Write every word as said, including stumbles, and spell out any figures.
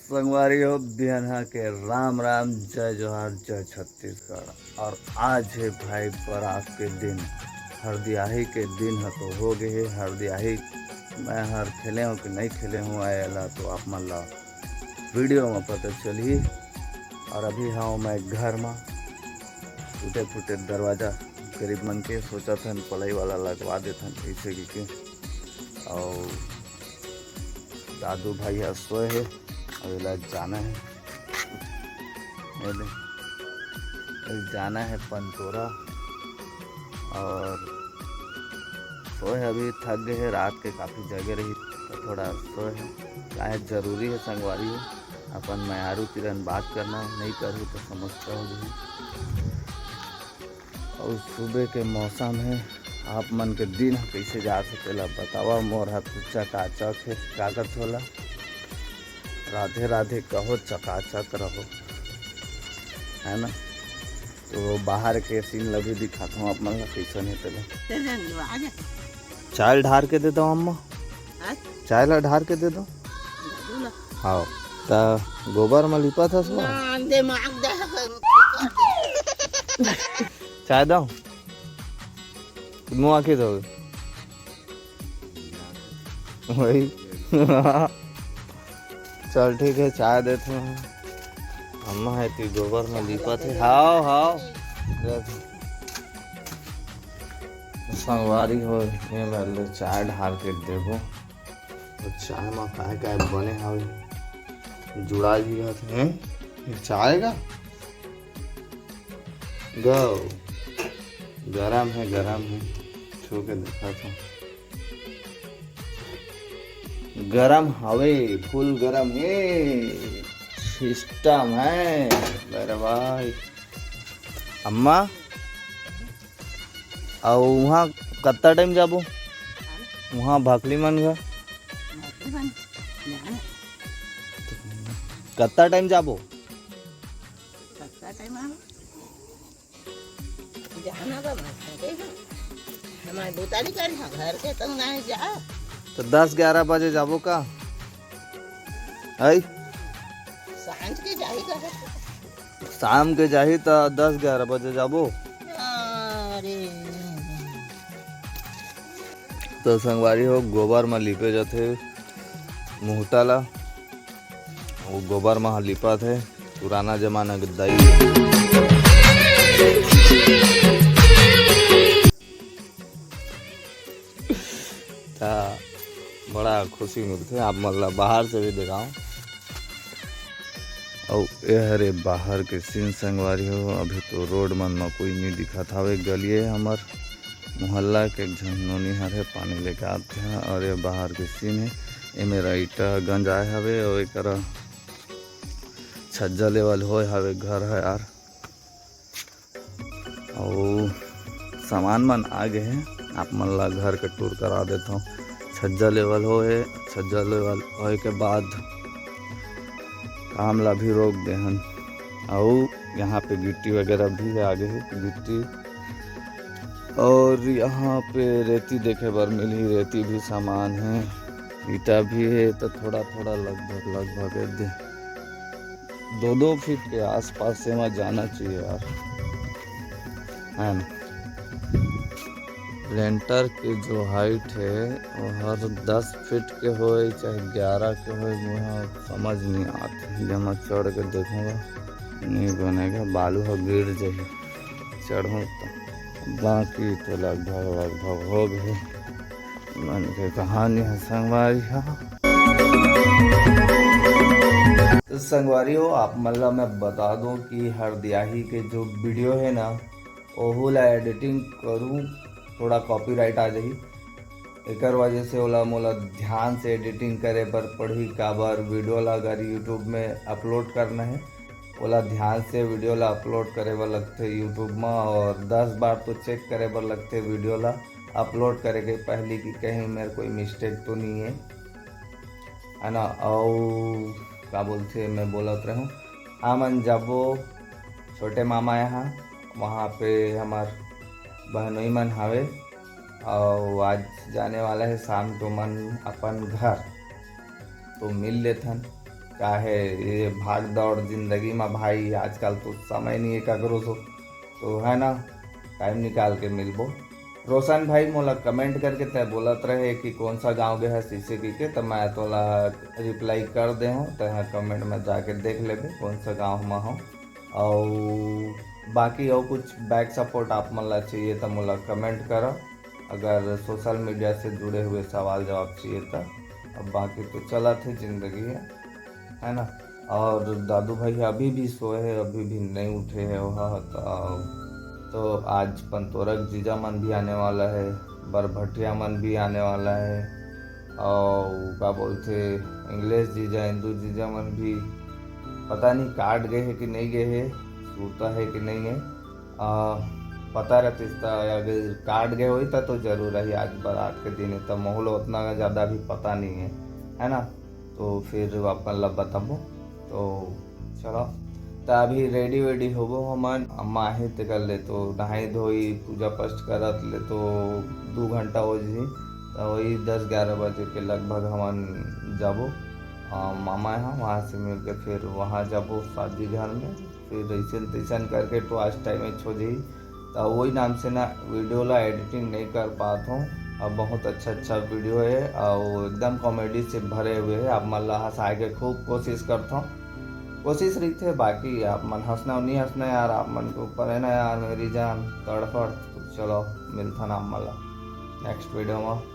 संगवारी हो, बिहनहा के राम राम, जय जोहार, जय छत्तीसगढ़। और आज है भाई बारात के दिन, हरदियाही के दिन ह तो हो गए है हरदियाही। मैं हर खेले हूँ कि नहीं खेले हूँ, आएला तो आप मन ला वीडियो में पता चलही। और अभी हूँ मैं घर में, टूटे फूटे दरवाजा गरीब मन के सोचत हन पलाई वाला लगवा देथन ऐसे कि, कि। और दादू भाई ह सोए हे, अब एला जाना है, ये ले, एला जाना है पंतोरा। और सोए हे, अभी थक गए हे, रात के काफ़ी जगे रही तो थोड़ा सोए हे। काहे जरूरी है संगवारी हो, अपन मयारू तिरन बात करना, नहीं करू तो समस्या हो जाही। और सुबह के मौसम है, आप मन के दिन ह कैसे जात हे तेला बतावा। मोर हाथ चकाचक है, कागज होला, राधे राधे कहो, चकाचक रहो, है ना। तो बाहर के सीन ल भी दिखाता हूँ आप मन ला, कैसन है तेला। चाय ढार के दे दो अम्मा, हाँ? चाय ला ढार के दे दो। हाँ, त गोबर में लिपत हस वो? ना, दिमाग दे। चाय दो, मुँह आँखी धोवे। वही। चल ठीक है, चाय देत हूँ। अम्मा है ती गोबर में लिपत है। हाव, हाव। संगवारी हो, ये ले चाय ढार के देबो। और चाय में काय काय बने हवे, जुड़ा भी रहत है। ये चाय का गौ गरम है, गरम है, छू के देखा था। गरम हवे, फुल गरम है, सिस्टम है। अरे भाई अम्मा, अउ वहाँ कत्ता टाइम जाबो? वहाँ भाखली मन घर कत्ता टाइम जाबो? कत्ता टाइम आबो? जाना बा, मैं थके हूँ। हमारे बुतारी कर, हाँ, घर के तो नहीं जा। तो दस ग्यारह बजे जाबो का? आई? सांझ के जाही का? शाम के जाही तो दस ग्यारह बजे जाबो। अरे। तो संगवारी हो, गोबर में लिपे जाथे मुहटा ला। वो गोबर म ह लिपत हे, पुराना जमाना के दाई। त बड़ा खुशी मिलथे, आप मन ला बाहर से भी देखाओ। अउ ए हरे बाहर के सीन संगवारी हो, अभी तो रोड मन म कोई नहीं दिखत हावे, गलिए हमर मोहल्ला के एक झन नोनी हर हे, पानी लेके आत हे। और ये बाहर के सीन हे, एमे ईटा गंजाए हवे और एकरा छज्जा लेवल होए हवे घर ह यार। और सामान मन आ गए हे, आप मन ला घर के टूर करा देत हूँ। छज्जा लेवल होए, छज्जा लेवल होए के बाद काम ला भी रोक दे हन। अउ यहाँ पे गिट्टी वगैरह भी आ गए हे, गिट्टी। और यहाँ पे रेती देखे बर मिलही, रेती भी सामान हे, ईटा भी हे, तो थोड़ा थोड़ा लगभग लगभग दे दो दो फीट के आसपास से वहाँ जाना चाहिए यार, है ना। लेंटर के जो हाइट है वो हर दस फीट के होए चाहे ग्यारह के होए, वो समझ नहीं आत। जब मैं चढ़ के देखूंगा नहीं बनेगा, बालू ह गिर जाही चढ़ूँ तो। बाकी तो लगभग लगभग हो गए मन के कहानी ह संगवारी ह। तो संगवारी हो, आप मन ला मैं बता दूं कि हरदियाही के जो वीडियो है ना, ओहू ला एडिटिंग करूँ, थोड़ा कॉपीराइट आ जाही, एकर वजह से ओला मोला ध्यान से एडिटिंग करे बर पड़ही। काबर वीडियो ला अगर YouTube में अपलोड करना है, ओला ध्यान से वीडियो ला अपलोड करे बर लगथे YouTube में, और दस बार तो चेक करे बर लगथे वीडियो ला अपलोड करे के पहली कि कहीं मेर कोई मिस्टेक तो नहीं है, है ना। अउ का बोलथे, मैं बोलत रहूँ, हमन जाबो छोटे मामा यहाँ, वहाँ पे हमार बहनोई मन हावे, और आज जाने वाला है शाम तो मन अपन घर, तो मिल लेथन। काहे ये भाग दौड़ जिंदगी में भाई, आजकल तो समय नहीं है ककरो सो, तो है ना, टाइम निकाल के मिलबो। रोशन भाई, मोला कमेंट करके तय बोलत रहे कि कौन सा गांव गए हस इसे की के, तो मैं तोला रिप्लाई कर दे हूँ, तय कमेंट में जाके देख लेबे कौन सा गांव में हो। और बाकी और कुछ बैक सपोर्ट आप मन ला चाहिए तो मोला कमेंट करो, अगर सोशल मीडिया से जुड़े हुए सवाल जवाब चाहिए तो। अब बाकी तो चलत है जिंदगी है, है ना। और दादू भाई अभी भी सोए है, अभी भी नहीं उठे है वह तो। तो आज पंतोरक जीजा मन भी आने वाला है, बरभटिया मन भी आने वाला है, और का बोलते इंग्लिश जीजा, हिंदू जीजा मन भी, पता नहीं काट गए है कि नहीं गए है, सूता है कि नहीं है। आ, पता रहती तो अगर काट गए होई तो, तो जरूर रही आज बारात के दिन है, तो मोहलो उतना ज़्यादा भी पता नहीं है, है ना। तो फिर अपन ला बताबो। तो चलो, तो अभी रेडी वेडी होबो हमन। अम्मा आही तेकर ले तो नहाई धोई, पूजा पाठ करत ले तो दू घंटा हो जही। तो वही दस ग्यारह बजे के लगभग हमन जाबो, आ, मामा यहाँ, वहाँ से मिल के फिर वहाँ जाबो शादी घर में। फिर ऐसे तैसन करके तो आज टाइम हो जही। तो वही नाम से ना वीडियो ला एडिटिंग नहीं कर पात हूँ। अब बहुत अच्छा अच्छा वीडियो है और एकदम कॉमेडी से भरे हुए है। आप मन ला हंसाए के खूब कोशिश करता हूँ, कोशिश रही थे, बाकी आप मन हंसना नहीं हंसना यार, आप मन के ऊपर है ना यार मेरी जान तड़फड़। तो चलो, मिलता ना आप मन ला नेक्स्ट वीडियो में।